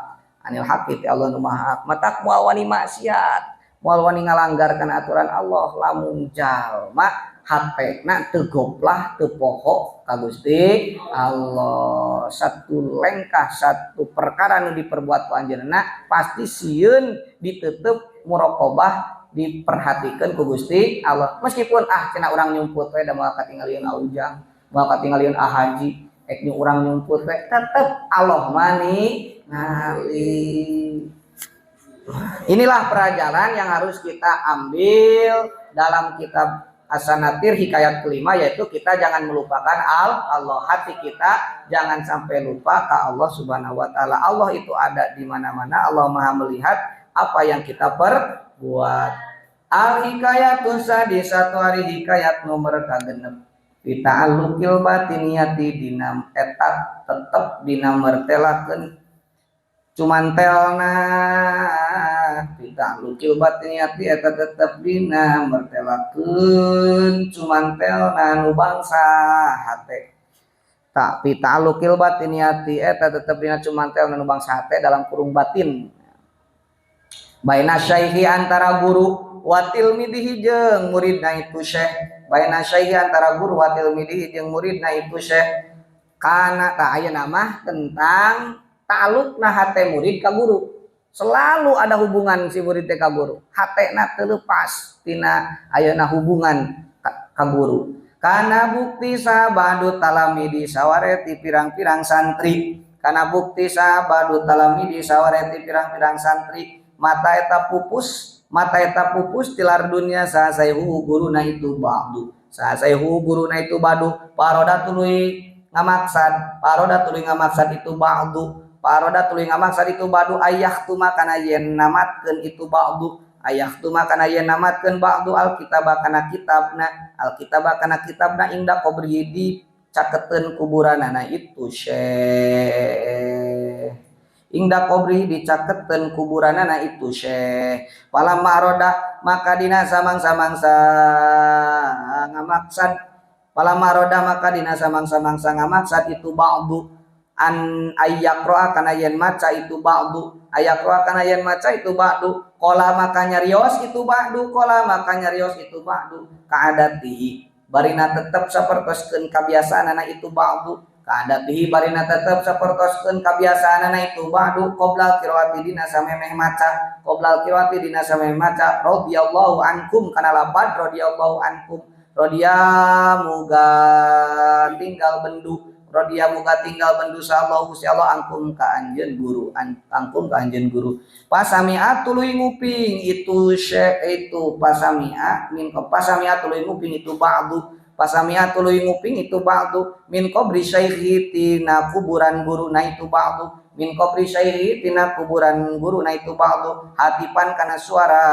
anil haqi Allah anu maha matak moal wani maksiat moal wani ngalanggarkan aturan Allah lamun jalma hatena teu goplah teu poho ka Gusti Allah satu lengkah satu perkara nu diperbuat ku anjeunna pasti sieun ditetep muraqabah diperhatikeun ku Gusti Allah meskipun ah cenah urang nyumput we da moal katingalieun Ujang moal katingalieun Haji ek nyu urang nyumput we tetep Allah mah ningali. Inilah pelajaran yang harus kita ambil dalam kitab As-Sanatir hikayat kelima yaitu kita jangan melupakan Allah hati kita jangan sampai lupa ke Allah Subhanahu wa taala. Allah itu ada di mana-mana, Allah Maha melihat apa yang kita perbuat. Al hikayatun satu hari hikayat nomor kagenep. Bita'alluqil batiniyati dinam etat tetep dina mertelakeun cumantelna bita'alluqil batiniyati eta tetep dina mertelakeun cumantelna nu bangsa hate tak bita'alluqil batiniyati eta tetep dina cumantelna nu bangsa hate dalam kurung batin baina syaihi antara guru wa tilmidihi jeung muridna itu syekh baina syaihi antara guru wa tilmidihi jeung muridna itu syekh kana ta ayeuna mah tentang ta'alluqna hate murid ka guru selalu ada hubungan si murid teh ka guru hatena teu leupas tina ayeuna hubungan ka guru kana bukti sabadu talamidi sawareti pirang-pirang santri kana bukti sabadu talamidi sawareti pirang-pirang santri mata eta pupus tilar dunia sasaihu guruna itu ba'du sasaihu guruna itu ba'du paroda tuluy ngamaksad paroda tuluy ngamaksad itu ba'du paroda tuluy ngamaksad itu ba'du ayah tu makana yen namatkeun itu ba'du ayah tu makana yen namatkeun ba'du alkitab kana kitabna alkitab kana kitabna inda qabri di caketeun kuburanana itu syekh ingda qabri dicaketeun kuburanana itu syekh falamma aroda maka dina samang-samangsa ngamaksad falamma aroda maka dina samang-samangsa ngamaksad itu ba'du an ayyaqra kana yen maca itu ba'du ayyaqra kana yen maca itu ba'du qala maka nyarios itu ba'du qala maka nyarios itu ba'du ka'adatihi barina tetep sapertoskeun kabiasaanana itu ba'du kaadatihi barina tetep sapertoskeun kabiasaanana itu ba'du qoblal qiraati dina samemeh maca qoblal qiraati dina samemeh maca radhiyallahu ankum kana lapad radhiyallahu ankum radiya muga tinggal bendu Rodiya muga tinggal bendu Allah Gusti Allah ankum ka anjeun guru, ankum ka anjeun guru. Pasami'a tuluy nguping itu syekh itu pasami'a min pasami'a tuluy nguping itu ba'du, pasami'a tuluy nguping itu ba'du min qabri syaikhi tina kuburan guru na itu ba'du, min qabri syaikhi tina kuburan guru na itu ba'du, hatifan kana suara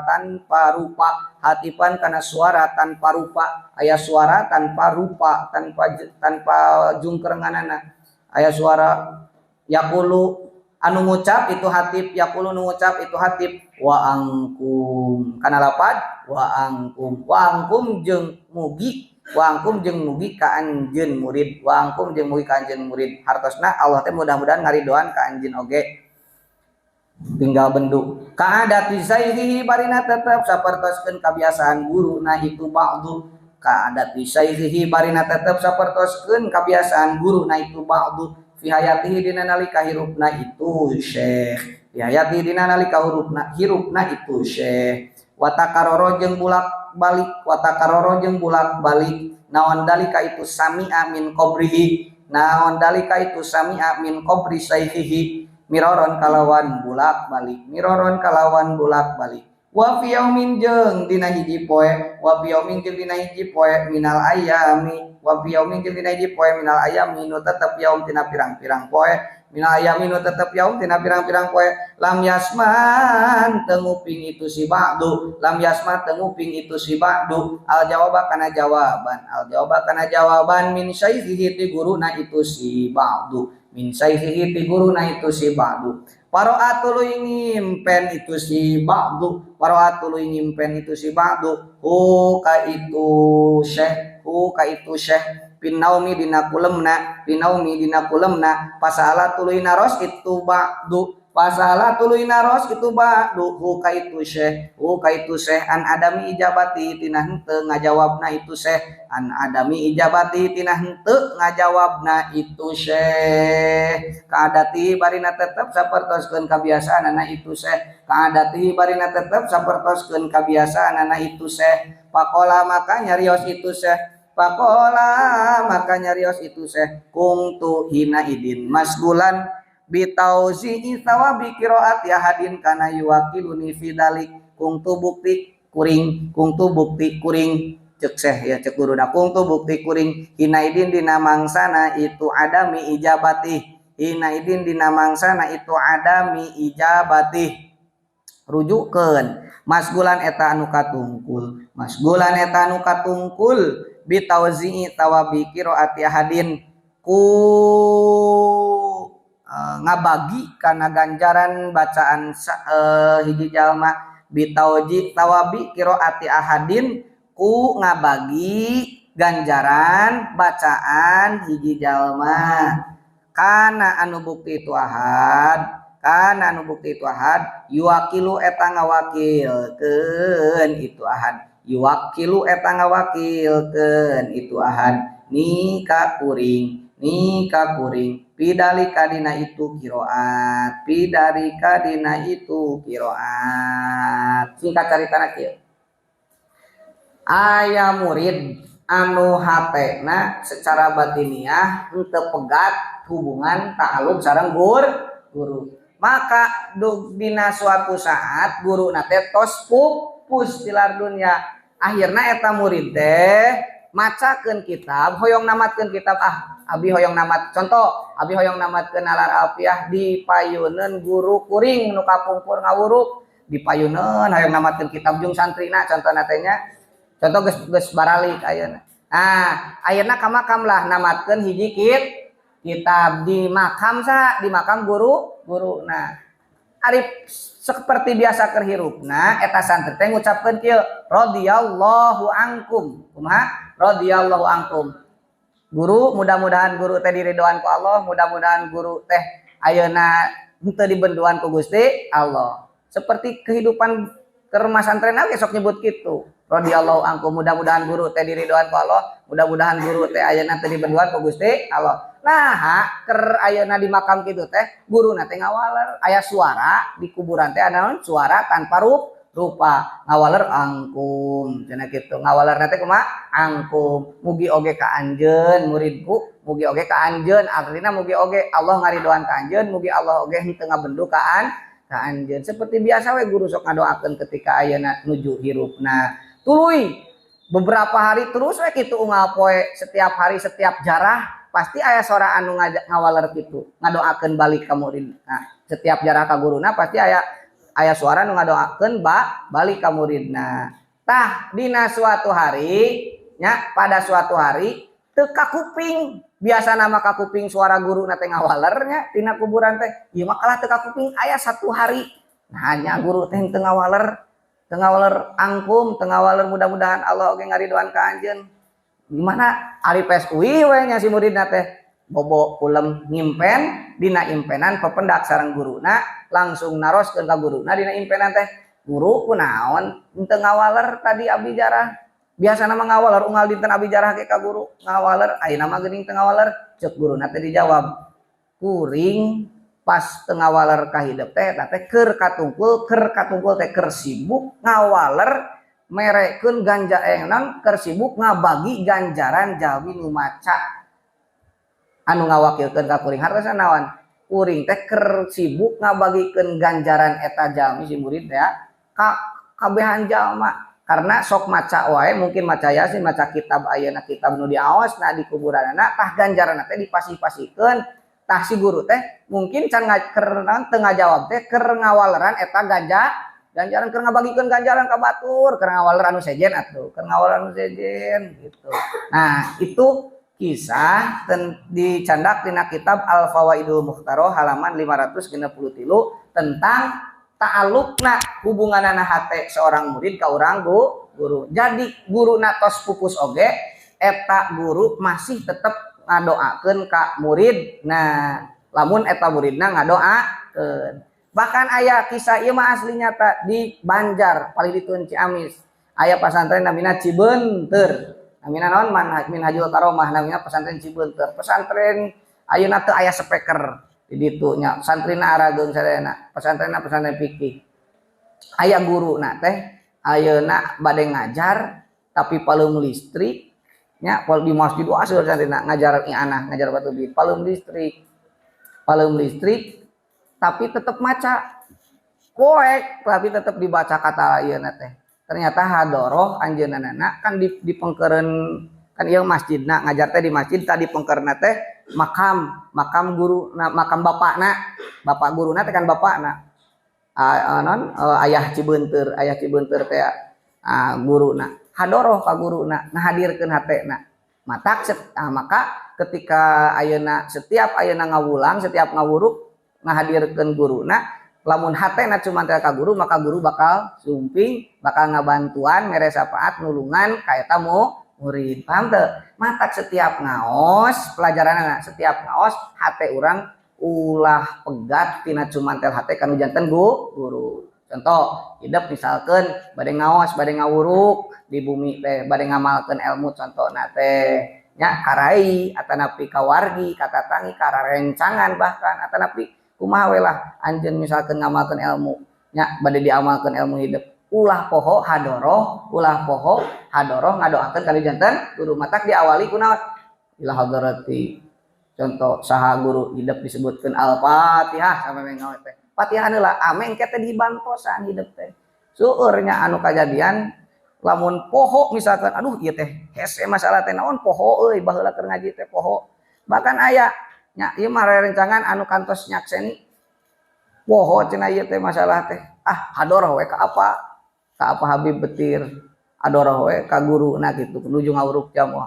tanpa rupa, hatifan kana suara tanpa rupa, aya suara tanpa rupa, tanpa tanpa jungkerenganana, aya suara yaqulu anu ngucap itu hatif, yaqulu nu ngucap itu hatif wa ankum kana lapad wa ankum, wa ankum jeung mugi, wa ankum jeung mugi ka anjeun murid, wa ankum jeung mugi ka anjeun murid. Hartosna Allah teh mudah-mudahan ngaridoan ka anjeun oge tinggal bendu. Ka'adati syaikhihi barina tetep sapertoskeun kabiasaan guru na itu ba'du, ka'adati syaikhihi barina tetep sapertoskeun kabiasaan guru na itu ba'du fi hayatihi dina nalika hirupna itu syekh, fi hayatihi dina nalika hirupna itu syekh. Watakaroro jeung bulak balik, watakaroro jeung bulak balik naon dalika itu sami'a min qabrihi, naon dalika itu sami'a min qabri syaikhihi miroron kalawan bulak balik, miroron kalawan bulak balik. Wa fi yaumin jeung dina hiji poe, wa fi yaumin jeung dina hiji poe minal ayami, wa fi yaumin jeung dina hiji poe minal ayami nu tetep yaum tina pirang-pirang poe, minal ayami nu tetep yaum tina pirang-pirang poe. Lam yasman teu nguping itu si ba'du, lam yasma teu nguping itu si ba'du al jawaba kana jawaban, al jawaba kana jawaban min syaikhihi ti guruna itu si ba'du, min syaikhihi ti guruna itu si ba'du. Paro'a tuluy ngimpen itu si ba'du, paro'a tuluy ngimpen itu si ba'du hu ka itu syekh, hu ka itu syekh pinaumi dina kulemna, pinaumi dina kulemna. Pasala tuluy naros itu ba'du, pasala tuluy naros itu ba'du hu ka itu syekh, hu ka itu syekh an adami ijabati tina henteu ngajawabna itu syekh, an adami ijabati tina henteu ngajawabna itu syekh. Kaadati barina tetep sapertoskeun kabiasaanana itu syekh, kaadati barina tetep sapertoskeun kabiasaanana itu syekh. Pakola maka nyarios itu syekh, pakola maka nyarios itu syekh kungtu hina idin masgulan bitauzi'i thawabi qiraati ahadin kana yuwakiluni fi dalik. Kungtu bukti kuring, kungtu bukti kuring cek syekh ya cek guruna, kungtu bukti kuring hina idin dina mangsana itu adami ijabati, hina idin dina mangsana itu adami ijabati. Rujukeun masgulan eta anu katungkul, masgulan eta anu katungkul bitauzi'i thawabi qiraati ahadin ku ngabagi kana ganjaran bacaan hiji jalma, bitauji tawabi qiraati ahadin ku ngabagi ganjaran bacaan hiji jalma. Kana anu bukti itu ahad, kana anu bukti itu ahad yuwakilu eta ngawakilkeun itu ahad, yuwakilu eta ngawakilkeun itu ahad ni ka kuring, ni ka kuring pidalika dina itu qiraat, pidalika dina itu qiraat. Singkat caritana kieu, aya murid anu hatena secara batiniah henteu pegat hubungan ta'alluq sareng guru, maka dina suatu saat guru teh tos pupus tilar dunia. Akhirna eta murid teh macakeun kitab, hoyong namatkeun kitab, ah abi hoyong namat, contoh abi hoyong namatkeun Nalar Alfiah di payuneun guru kuring nu kapungkur ngawuruk di payuneun, hoyong namatkeun kitab jeung santrina contohna teh nya, contoh geus geus baralik ayeuna. Nah, ayeuna ka makam lah namatkeun hiji kitab di makam sa, di makam guru guru. Nah, ari seperti biasa keur hirupna eta santri teh ngucapkeun kieu, radhiyallahu ankum. Kumaha? Radhiyallahu ankum. Guru, mudah-mudahan guru teh diridoan ku Allah, mudah-mudahan guru teh ayeuna henteu dibenduan ku Gusti Allah. Seperti kehidupan keur masantren ge sok nyebut kitu. Radhiyallahu ankum, mudah-mudahan guru teh diridoan ku Allah, mudah-mudahan guru teh ayeuna teh dibenduan ku Gusti Allah. Nah, keur ayeuna di makam kitu teh guruna teh ngawaler, aya suara di kuburan teh ada naon? Suara tanpa Rupa ngawaler angkum cenah kitu. Ngawalerna teh kumaha? Angkum. Mugi oge ka anjeun muridku, mugi oge ka anjeun, artina mugi oge Allah ngaridoan ka anjeun, mugi Allah oge henteu ngabendu ka anjeun. Seperti biasa we guru sok ngadoakeun ketika ayeuna nuju hirupna. Tuluy beberapa hari terus we kitu unggal poe, setiap hari setiap jarah pasti aya sora anu ngawaler kitu, ngadoakeun balik ka murid. Nah, setiap jarah ka guruna pasti aya aya suara nu ngadoakeun balik ka muridna. Tah dina suatu hari nya, pada suatu hari teu kakuping, biasa nama kakuping suara guru na teh ngawalernya tina kuburan teh, ieu mah kalah teu kakuping. Aya satu hari nah nya guru teh teu ngawaler, teu ngawaler angkum, teu ngawaler mudah-mudahan Allah oge ngaridoan ka anjeun. Gimana ari pes uih we nya si muridna teh bobo kulem ngimpen dina impenan, pependak sareng guruna, langsung naroskeun ka guruna dina impenan teh, "Guru, kunaon henteu ngawaler tadi abdi jarah? Biasana mah ngawaler unggal dinten abdi jarah ge ka guru ngawaler, ayeuna mah geuning teu ngawaler." Ceuk guruna teh dijawab, "Kuring pas teu ngawaler ka hidep teh eta teh keur katungkul teh keur sibuk ngawaler merekeun ganja naon, keur sibuk ngabagi ganjaran jalmi nu maca anu ngawakilkeun ka kuring." Hartosna naon? Kuring teh keur sibuk ngabagikeun ganjaran eta jalmi si murid teh ka kabehan jalma karena sok maca wae, mungkin maca Yasin, maca kitab, ayeuna kitab nu diaosna di kuburanana. Tah ganjaran teh dipasih-pasihkeun. Tah si guru teh mungkin can keur teu ngajawab teh keur ngawaleran eta ganjaran, keur ngabagikeun ganjaran ka batur, keur ngawaler anu sejen atuh, keur ngawaler anu sejen gitu. Nah, itu kisah dicandak dina kitab Al Fawaidul Mukhtaroh halaman 563 tentang ta'alluqna hubunganana hate seorang murid ka urang guru. Jadi guru tos pupus oge eta guru masih tetep ngadoakeun ka murid. Nah, lamun eta muridna ngadoakeun. Bahkan aya kisah ieu mah asli nyata di Banjar, paling ditun Ciamis. Aya pasantren namina Cibeunteur. Namina naon? Minhajul Karomah namina pesantren Cibeunteur. Pesantren ayeuna teu aya speaker di ditu nya. Santrina arageung sadayana. Pesantrenna pesantren fikih. Aya guruna teh ayeuna bade ngajar tapi paleum listrik nya di masjid. Wah, seueur santrina, ngajar i'anah, ngajar batu bit, paleum listrik. Paleum listrik tapi tetep maca. Poek tapi tetep dibaca kata ayeuna teh. Ternyata hadoroh anjeunna kan di pengkeureun kan ieu masjidna, ngajar teh di masjid, tadi pengkeurna teh makam, makam guru, makam bapakna, bapak guruna teh kan bapakna. Non ayah Cibeunteur, ayah Cibeunteur teh guruna. Hadoroh ka guruna, ngahadirkeun hatena. Matak maka ketika ayeuna setiap ayeuna ngawulang, setiap ngawuruk ngahadirkeun guruna, lamun hatena cuma teh ka guru, maka guru bakal sumping, bakal ngabantuan, mere syafaat, nulungan ka eta murid. Paham teu? Matak setiap ngaos pelajaranna, setiap ngaos hate urang ulah pegat tina cumantel hate kanu janten guru. Contoh, hidep misalkan bade ngaos, bade ngawuruk di bumi teh, bade ngamalkeun ilmu contohna teh nya karai atanapi kawargi, katatangi, kararencangan bahkan atanapi kumaha we lah anjeun misalkan ngamalkeun ilmu nya, bade diamalkeun ilmu hidup, ulah poho hadoroh, ulah poho hadoroh ngadoakeun kali janten guru. Matak diawali kunaon? Ila hadarati contoh saha guru hidup disebutkeun Al-Fatihah sampai ngaos teh. Fatihah heula ameng ke teh dibantosan hidup teh. Seueur nya anu kajadian lamun poho misalkan, aduh, ieu teh hese masalah teh naon, poho euy, baheula keur ngaji teh poho. Bahkan aya nya ieu mah rerencangan anu kantos nyakseni, poho cenah ieu teh masalah teh, ah, hadoroh we ka apa Habib Betir, hadoroh we ka guruna kitu nuju ngawuruk jamu,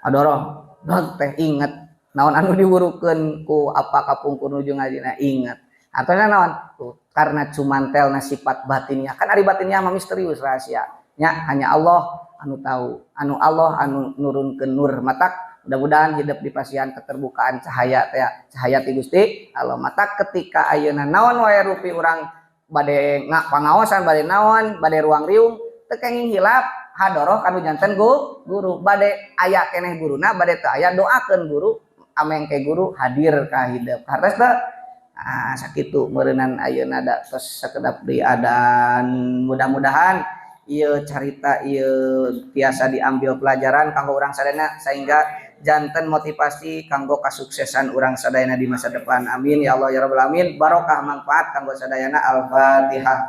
hadoroh teh inget naon anu diwurukeun ku apa kapungkur nuju ngajina, inget. Artinya naon tuh? Karena cumantelna sifat batinnya kan, ari batinnya mah misterius, rahasia nya, hanya Allah anu tahu, anu Allah anu nurunkeun nur. Matak mudah-mudahan hidup di pasihan keterbukaan cahaya teh, cahaya ti Gusti Allah. Matak ketika ayeuna naon wae rupi urang bade pangaosan, bade naon, bade ruang riung, teu kenging hilap hadoroh kanu janten guru. Bade aya keneh guruna, bade teu aya, doakeun guru ameng ke guru hadir ka hidup. Hartos teu? Ah, sakitu meureunan ayeuna da tos sakedap deui adan. Mudah-mudahan ieu carita ieu tiasa diambil pelajaran kanggo urang sadayana sehingga janten motivasi kanggo kasuksesan urang sadayana di masa depan. Amin ya Allah ya rabbal alamin. Barokah, manfaat kanggo sadayana. Al-Fatihah.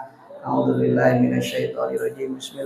A'udzubillahi minasyaitonirrajim. Bismillah.